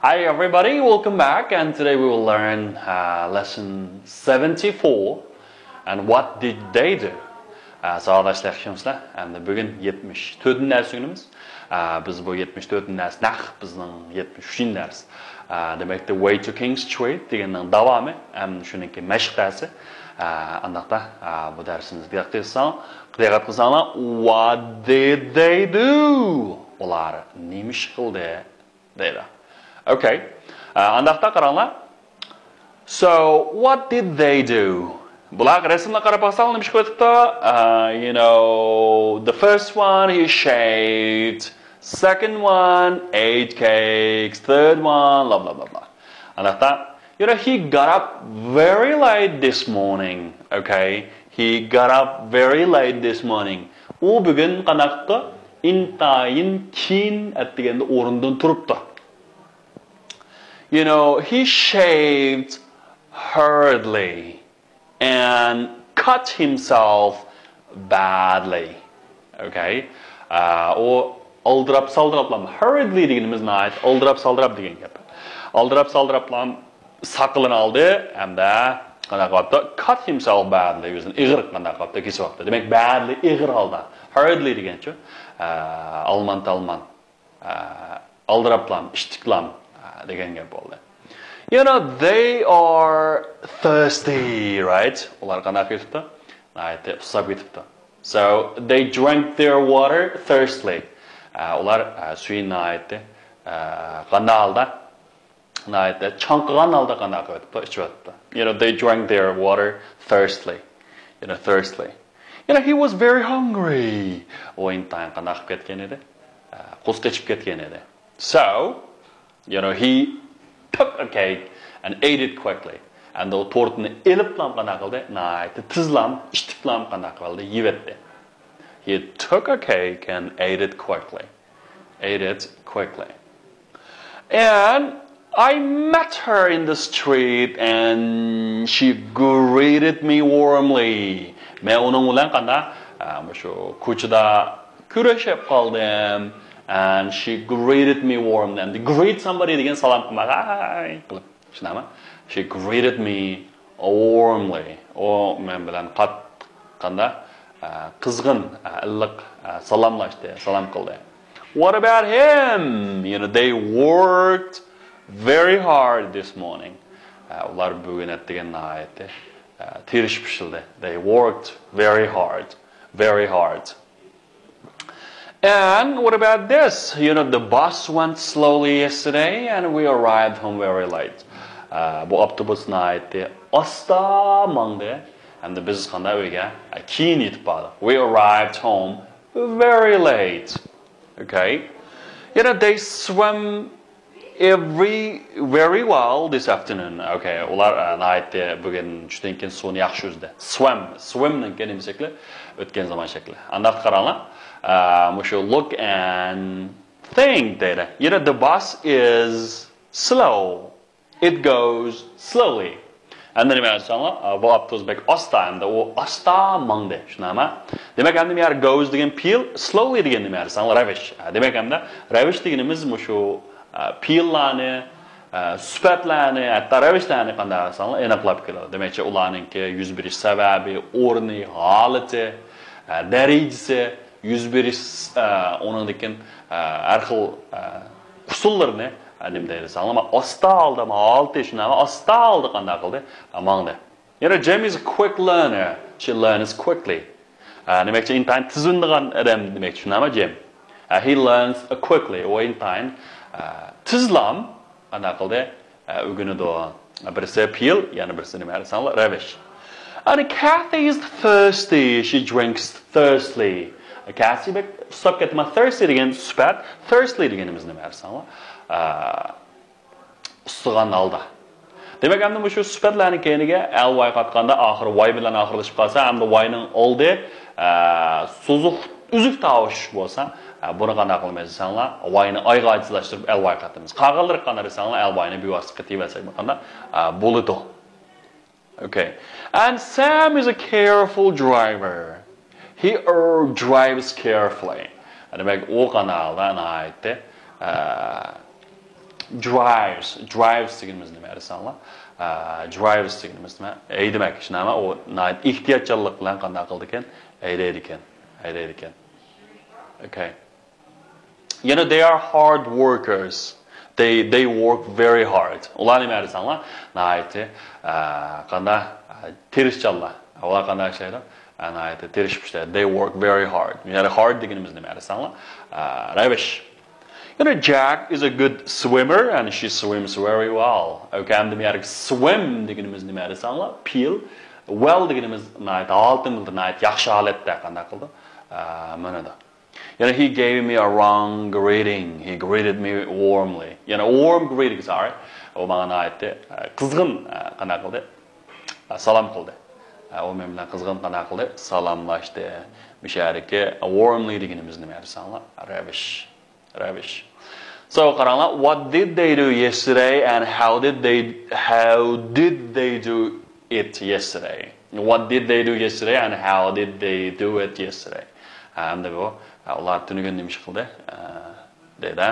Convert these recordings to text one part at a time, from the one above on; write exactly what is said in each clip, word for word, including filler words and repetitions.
Hi everybody, welcome back, and today we will learn uh, lesson seventy-four. And what did they do? Uh, ساۋاقداشلار، ياخشىمۇسىلەر؟ ئەمدى بۈگۈن يەتمىش تۆتىنچى دەرس ئۆگىنىمىز. ئە، بىز بۇ يەتمىش تۆتىنچى دەرس نەق بىزنىڭ يەتمىش ئۈچىنچى دەرس. ئە، دېمەكتە، Way to King Street دېگەننىڭ داۋامى، ھەم شۇنىڭكى مەشىق دەرسى. ئە، ئانداقتا، ئە، بۇ دەرسىمىزگە دىققەت قىلساڭ، دىققەت قىلساڭلار، What did they do? ئۇلار نېمە ئىش قىلدى؟ دەيدۇ. Okay. ئە، ئانداقتا قاراڭلار. So, what did they do? بۇلارغا رەسىملەرگە قاراپ باقساڭ، نېمە ئىش قىلىۋېتىپتۇ؟ Uh, you know, the first one, he shaved. Second one, ate cakes. Third one, blah, blah, blah, blah. ئانداقتا، you know, he got up very late this morning. Okay? He got up very late this morning. ئۇ بۈگۈن قانداق قىپتۇ؟ ئىنتايىن كېيىن ئەتىگەندە ئورنىدىن تۇرۇپتۇ. You know, he shaved hurriedly and cut himself badly. Okay? ئۇ ئالدىراپ سالدىراپلام، hurriedly دېگىنىمىز ناھايىتى ئالدىراپ سالدىراپ دېگەن گەپ. ئالدىراپ سالدىراپلام ساقىلىنى ئالدى ھەمدە قانداق قىلىپتۇ؟ Cut himself badly، ئۆزىنى ئېغىر قانداق قىلىپتۇ؟ كېسىۋاپتۇ. دېمەك، badly ئېغىر ھالدا. Hurriedly دېگەنچۇ؟ ئالمان تالمان. ئالدىراپلام، ئىشتىكلام دېگەن گەپ بولدى. You know, they are thirsty, right? ئۇلار قانداق كېتىپتۇ؟ ناھايىتى ئۇسساپ كېتىپتۇ. So, they drank their water thirstily. ئۇلار سۈيىنى ناھايىتى قانداق ھالدا؟ ناھايىتى چاڭقىغان ھالدا قانداق قىلىۋېتىپتۇ؟ ئىچىۋېتىپتۇ. You know, they drank their water thirstily. You know, thirstily. You know, he was very hungry. ئۇ ئىنتايىن قانداق قىلىپ كەتكەن ئىدى؟ قۇسقا ئېچىپ كەتكەن ئىدى. So, you know, he took a cake and ate it quickly. ئەمدى ئۇ تورتنى ئېلىپلا قانداق قىلدى؟ ناھايىتى تېزلا، ئىشتىكلا قانداق قىلدى؟ يېۋەتتى. He took a cake and ate it quickly. Ate it quickly. And I met her in the street and she greeted me warmly. مەن ئۇنىڭ بىلەن قانداق، ئە، مۇشۇ كوچىدا كۆرۈشۈپ قالدىم. And she greeted me warmly. ئەمدى greet somebody دېگەن سالام قىلماق، ھاي قىلىپ، شۇنداقمۇ؟ She greeted me warmly. ئۇ مەن بىلەن قات-، قانداق، ئە، قىزغىن، ئە، ئىللىق، ئە، سالاملاشتى، سالام قىلدى. What about him? You know, they worked very hard this morning. ئە، ئۇلار بۈگۈن ئەتىگەن ناھايىتى، ئە، تىرىشىپ ئىشلىدى. They worked very hard, very hard. And what about this? You know, the bus went slowly yesterday and we arrived home very late. ئە، بۇ ئاپتوبۇس ناھايىتى ئاستا ماڭدى. ھەمدە بىز قانداق ئۆيگە، ئە، كېيىن يېتىپ باردۇق. We arrived home very late. Okay. You know, they swam every, very well this afternoon. Okay. ئۇلار، ئە، ناھايىتى بۈگۈن چۈشتىن كېيىن سۇنى ياخشى ئۈزدى. Swam، swimنىڭكى نېمە شەكلى؟ ئۆتكەن زامان شەكلى. ئانداق قاراڭلار. ئە، مۇشۇ look and think دەيدۇ. You know, the bus is slow. It goes slowly. ئەمدى نېمە دېسەڭلار، بۇ ئاپتوبۇس بەك ئاستا، ئەمدى ئۇ ئاستا ماڭدى، شۇنداقمۇ؟ دېمەك، ئەمدى بۇ يەر goes دېگەن پېئىل، slowly دېگەن نېمە دېسەڭلار، رەۋىش. دېمەك، ئەمدى رەۋىش دېگىنىمىز مۇشۇ، پېئىللارنى، سۈپەتلەرنى، ھەتتا رەۋىشلەرنى قانداق دېسەڭلار، ئېنىقلاپ كېلىدۇ. دېمەكچى، ئۇلارنىڭكى يۈز بېرىش سەۋەبى، ئورنى، ھالىتى، دەرىجىسى، يۈز بېرىش، ئۇنىڭدىن كېيىن، ھەر خىل، ئۇسۇللىرىنى، نېمە دەيدۇ دېسەڭلار، ئاستا ھالدا، ھالىتى شۇنداقمۇ، ئاستا ھالدا قانداق قىلدى؟ ماڭدى. يەنە Jim is a quick learner. She learns quickly. نېمەكچى، ئىنتايىن تېز ئۆگىنىدىغان ئادەم دېمەكچى، شۇنداقمۇ، Jim? He learns quickly. ئۇ ئىنتايىن، تېزلا قانداق قىلدى؟ ئۆگىنىدۇ. بىرسى پېئىل، يەنە بىرسى نېمە دېسەڭلار، رەۋىش. And Kathy is thirsty. She drinks thirstily. كاسى بەك ئۇسساپ كەتتى. مانا thirsty دېگەن سۈپەت، thirstily دېگىنىمىز نېمە دېسەڭلار، ئۇسسىغان ھالدا. دېمەك، ئەمدى مۇشۇ سۈپەتلەرنىڭ كەينىگە ئەل ۋاي قاتقاندا، ئاخىرى ۋاي بىلەن ئاخىرلىشىپ قالسا، ئەمدى ۋاينىڭ ئالدى، ئە، سوزۇق، ئۈزۈك تاۋۇش بولسا، ئە، بۇنى قانداق قىلىمىز دېسەڭلار، ۋاينى ئايغا ئاجىزلاشتۇرۇپ، ئەل ۋاي قاتىمىز. قالغانلىرى قانداق دېسەڭلار، ئەل ۋاينى بىۋاسىتە قېتىۋەرسەك، قانداق، ئە، بولىدۇ. Okay. And Sam is a careful driver. He, er, drives carefully. دېمەك، ئۇ قانداق ھالدا ناھايىتى، ئە، Drives. Drives دېگىنىمىز نېمە دېسەڭلار؟ ئە، drives دېگىنىمىز نېمە؟ ھەيدىمەك. شۇنداقمۇ؟ ئۇ ناھايىتى ئېھتىياتچانلىق بىلەن قانداق قىلىدىكەن؟ ھەيدەيدىكەن. ھەيدەيدىكەن. Okay. You know, they are hard workers. They, they work very hard. ئۇلار نېمە دېسەڭلار؟ ناھايىتى، ئە، قانداق، ئە، تىرىشچانلار. ئۇلار قانداق ئىشلەيدۇ؟ ئە، ناھايىتى تىرىشىپ ئىشلەيدۇ. They work very hard. يەنى hard دېگىنىمىز نېمە دېسەڭلار؟ ئە، رەۋىش. You know, Jack is a good swimmer and she swims very well. Okay, ئەمدى بۇ يەردىكى swim دېگىنىمىز نېمە دېسەڭلار؟ پېيىل. Well دېگىنىمىز ناھايىتى ھالىتىنى بىلدۈرىدۇ، ناھايىتى ياخشى ھالەتتە قانداق قىلىدۇ؟ ئە، مىنىدۇ. You know, he gave me a warm greeting. He greeted me warmly. You know, warm greeting, sorry. ئۇ ماڭا ناھايىتى، ئە، قىزغىن، ئە، قانداق قىلدى؟ ئە، سالام قىلدى. ئە، ئۇ مەن بىلەن قىزغىن قانداق قىلدى؟ سالاملاشتى. مۇشۇ يەردىكى warmly دېگىنىمىز نېمە دېسەڭلار؟ رەۋىش. رەۋىش. So، قاراڭلار، what did they do yesterday and how did they, how did they do it yesterday? What did they do yesterday and how did they do it yesterday? ئەمدى بۇ، ئۇلار تۈنۈگۈن نېمە ئىش قىلدى؟ ئە، دەيدۇ.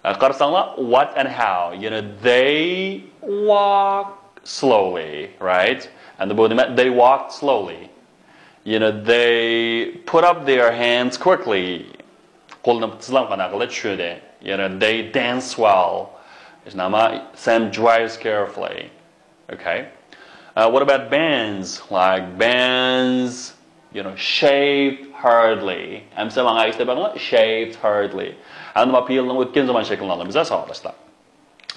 ئە، قارىساڭلار، what and how. You know, they walk slowly, right? ئەمدى بۇ نېمە؟ They walked slowly. You know, they put up their hands quickly. قولىنى تېزلا قانداق قىلدى؟ چۈشۈردى. You know, they dance well. شۇنداقمۇ؟ Sam drives carefully. Okay. Uh, what about Ben's? Like, Ben's, you know, shaved hurriedly. ئەمسە ماڭا ئىشلەپ بەرىڭلار، shaved hurriedly. ئەمدى مانا پېئىلنىڭ ئۆتكەن زامان شەكلىنى ئالىمىز، ساۋاقداشلار.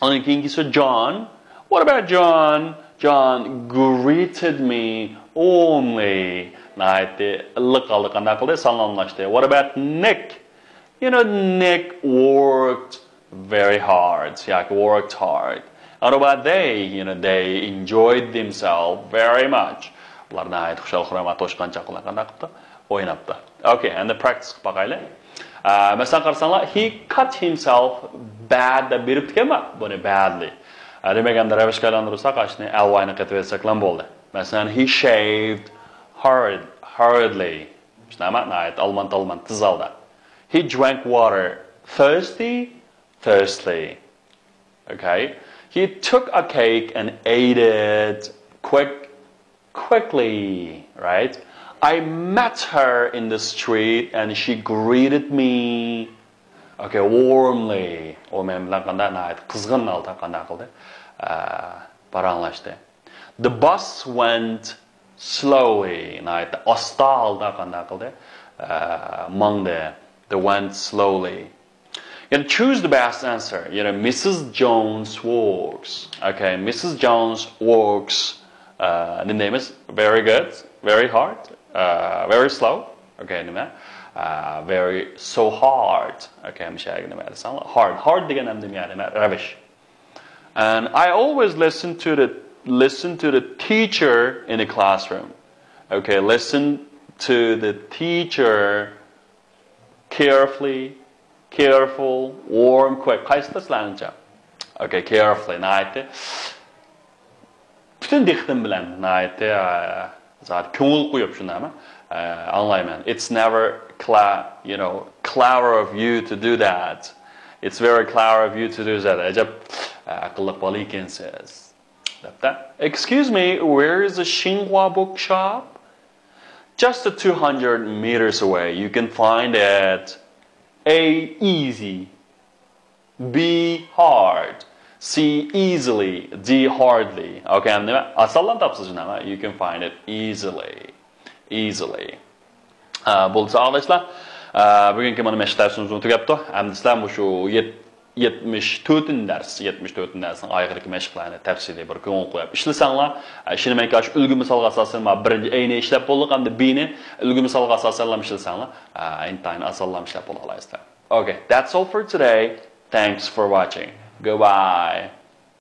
ئۇنىڭ كېيىنكىسى John. What about John? John greeted me warmly. ناھايىتى ئىللىق ھالدا قانداق قىلدى؟ سالاملاشتى. What about Nick? You know, Nick worked very hard. ياكى worked hard. What about they? You know, they enjoyed themselves very much. ئۇلار ناھايىتى خۇشال-خۇرام، توشقانچاق بىلەن قانداق قىپتۇ؟ ئويناپتۇ. Okay, endi practice قىلىپ باقايلى. ئە، مەسىلەن، قارىساڭلار، he cut himself bad دەپ بېرىپتىكەنما؟ بۇنى badly. ئە، دېمەك، ئەمدى رەۋىشكە ئايلاندۇرساق، ئاشۇنى ly نى قېتىۋەتسەكلا بولدى. مەسىلەن، he shaved hurried, hurriedly. شۇنداقمۇ؟ ناھايىتى ئالمان-تالمان، تېز ھالدا. He drank water thirsty, thirstily. Okay? He took a cake and ate it quick, quickly, right? I met her in the street and she greeted me, okay, warmly. ئۇ مەن بىلەن قانداق، ناھايىتى قىزغىن ھالدا قانداق قىلدى؟ ئە، پاراڭلاشتى. The bus went slowly. ناھايىتى ئاستا ھالدا قانداق قىلدى؟ ئە، ماڭدى. They went slowly. You know, choose the best answer. You know, Missus Jones works. Okay, Missus Jones works. ئە، نېمە دەيمىز؟ Very good, very hard, ئە، very slow. Okay, نېمە؟ ئە، very so hard. Okay، مۇشۇ يەرگە نېمە دېسەڭ؟ Hard. Hard دېگەن ئەمدى نېمە؟ رەۋىش. And I always listen to the, listen to the teacher in the classroom. Okay, listen to the teacher carefully, careful, warm, quick. قايسىدا سىلەرنىڭچە؟ Okay, carefully. ناھايىتى پۈتۈن دىققىتىم بىلەن، ناھايىتى، ئە، زادى كۆڭۈل قويۇپ، شۇنداقمۇ؟ ئە، ئاڭلايمەن. It's never cla-, you know, clever of you to do that. It's very clever of you to do that. ئەجەب، ئە، ئەقىللىق بالا ئىكەنسىز. دەپتۇ. Excuse me, where is the Shinhwa bookshop? Just two hundred meters away. You can find it. A, easy. B, hard. C, easily. D, hardly. Okay, ئەمدى ئاسانلا تاپسىز شۇنداقمۇ؟ You can find it easily. Easily. ئە، بولسا ئاغىنىلەر، ئە، بۈگۈنكى مانا مەشىق دەرسىمىزمۇ تۈگەپتۇ. ئەمدى سىلەر مۇشۇ يەت-، يەتمىش تۆتىنچى دەرس، يەتمىش تۆتىنچى دەرسنىڭ ئاخىرقى مەشىقلەرنى تەپسىلىي بىر كۆڭۈل قويۇپ ئىشلىسەڭلار، ئە، ئىشىنىمەنكى، ئاشۇ ئۈلگە مىسالغا ئاساسەن مانا بىرىنچى A نى ئىشلەپ بولدۇق، ئەمدى B نى ئۈلگە مىسالغا ئاساسەنلا ئىشلىسەڭلار، ئە، ئىنتايىن ئاسانلا ئىشلەپ بولالايسىلەر. Okay, that's all for today. Thanks for watching. Goodbye.